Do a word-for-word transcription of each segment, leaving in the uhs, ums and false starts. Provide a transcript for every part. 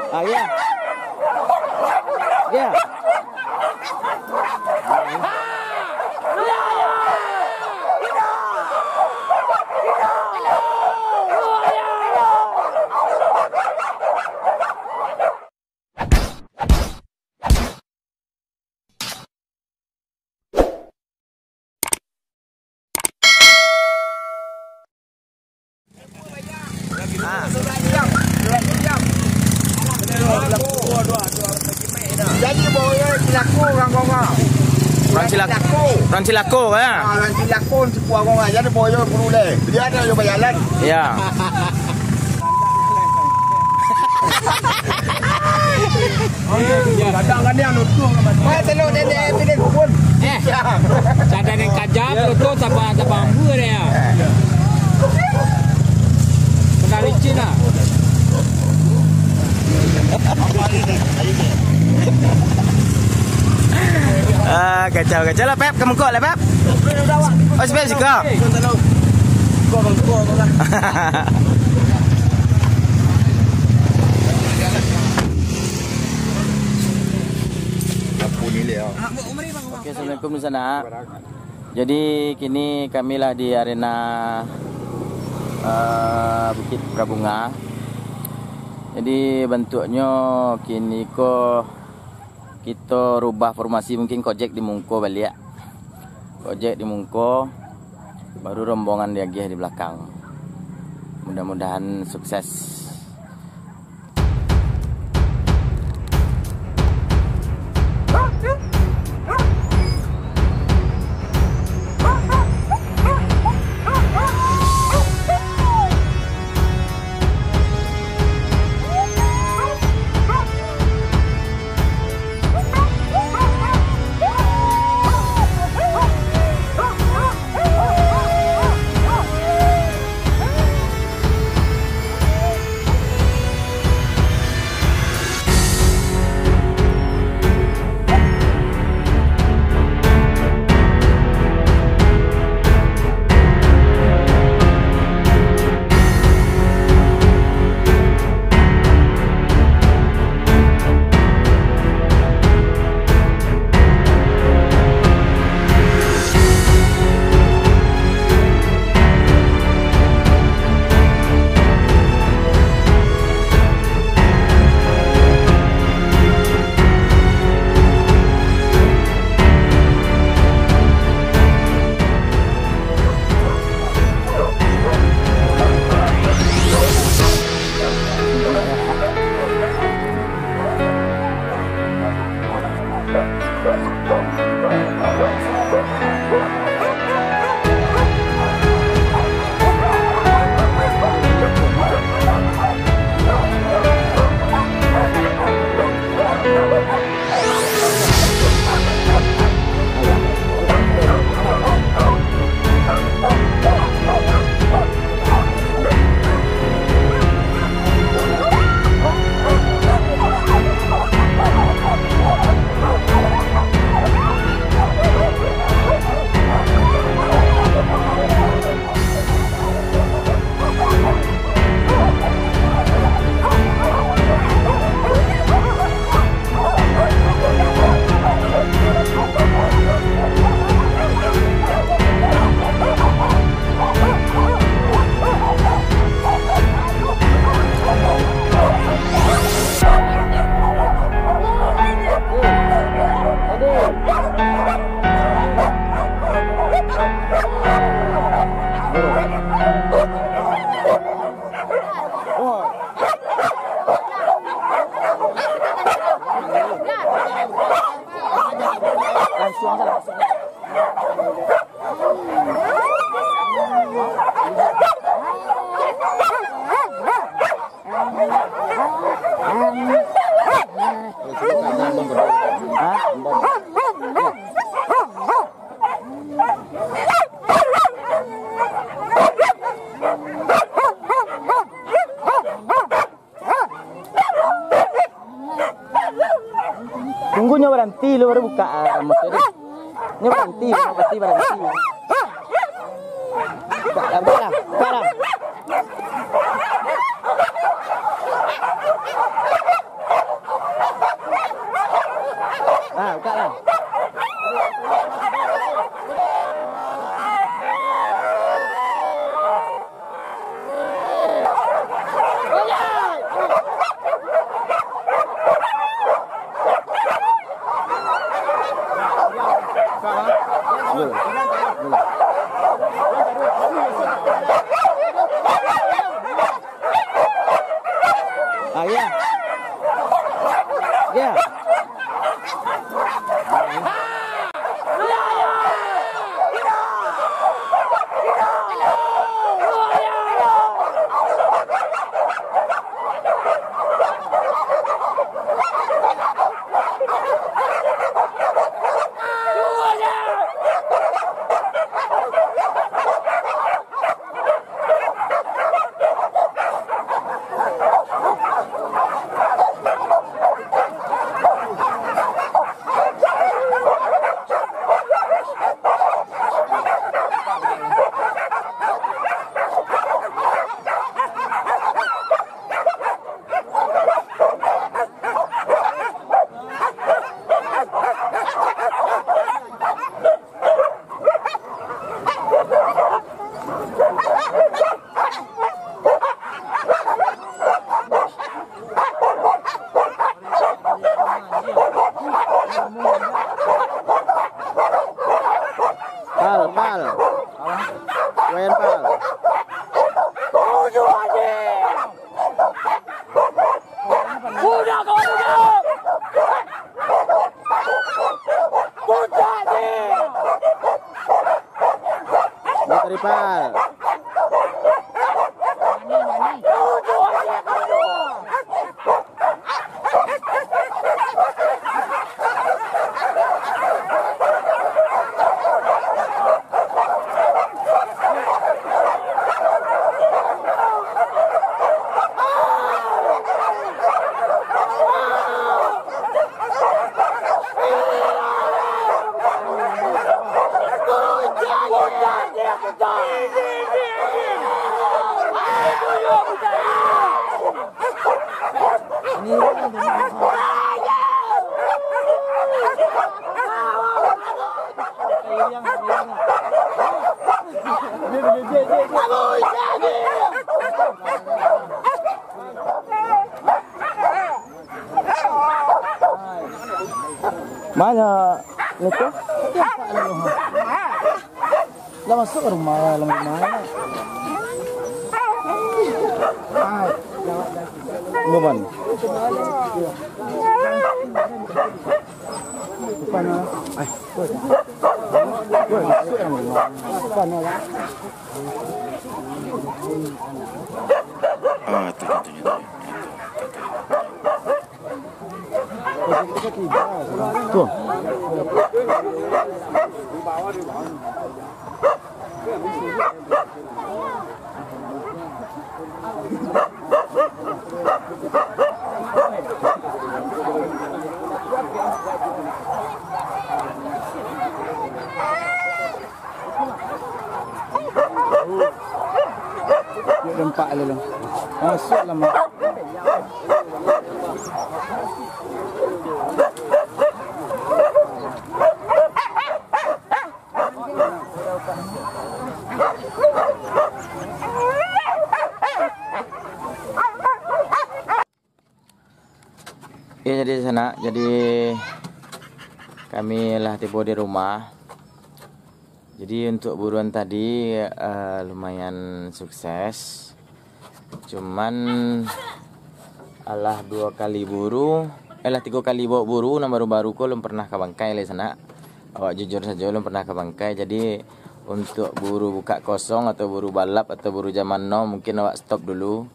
Ah, ya. Ya. Jadi, boyo cilako urang Gonga. Urang cilak-, cilako. Urang cilako, ya? Ah, urang cilako tipu Gonga. Jadi, boyo bulu deh. Dia ada yo bajalan. Ya. Kadang-kadang nutuh. Wah, telok nenek pilih kubun. Eh, sadang yang kajam nutuh tambah, tambah ambu dia. Kena licin lah. Ah, kacau, kacau lah, Pep. Ka mangkok lah, Pep. Oh, Pep siko. Oke, assalamualaikum di sana. Jadi, kini kami lah di arena, eh, Bukit Prabunga. Jadi, bantuaknyo kini ko kito rubah formasi, mungkin Kojek di muko baliak. Kojek di muko, baru rombongan diagiah di balakang. Mudah-mudahan sukses. Tunggu nyo baranti lu baru buka, ah, rambut tu, deh. Nyo baranti, baranti, baranti. Buka lah, buka lah, buka lah. Ya. Pal, pal. Wayan, pal. Udah, kawan, udah. Puncak ni. Putar, pal. Mana itu? Lah masuk ke rumah, dalam rumah. Bukan. Bukan. Ai. Bukan. Bukan. Ah, tu, tu, tu, tu. Tuh. Yuk, dempak lalu. Masuk lah, Mak. Ya, jadi sanak, jadi kami lah tibo di rumah. Jadi, untuk buruan tadi, eh, lumayan sukses. Cuman, alah duo kali buru, eh, lah tigo kali bawa buru, nan baru-baru ko lum pernah ka bangkai lai sanak. Awak jujur sajo, lum pernah ka bangkai. Jadi, untuk buru bukak kosong atau buru balap atau buru zaman now, mungkin awak stop dulu.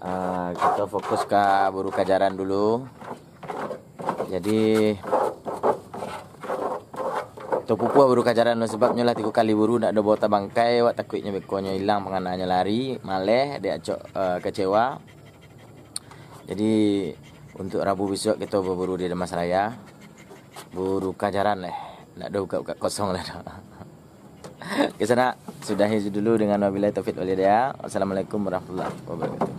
Ah, kito fokus ka buru kajaran dulu. Jadi, kito pupuah buru kajaran lo, sababnyo lah tigo kali buru ndak ado bawa tabangkai, awak takuiknyo bekonyo ilang, pangananyo lari, maleh, dek acok, eh, kecewa. Jadi, untuk Rabu bisuak kito baburu di Damasraya. Buru kajaran leh, ndak ado bukak-bukak kosong lah doh. Oke, sanak, sudahi dulu dengan wabillahi taufik wal hidayah. Wassalamualaikum warahmatullahi wabarakatuh.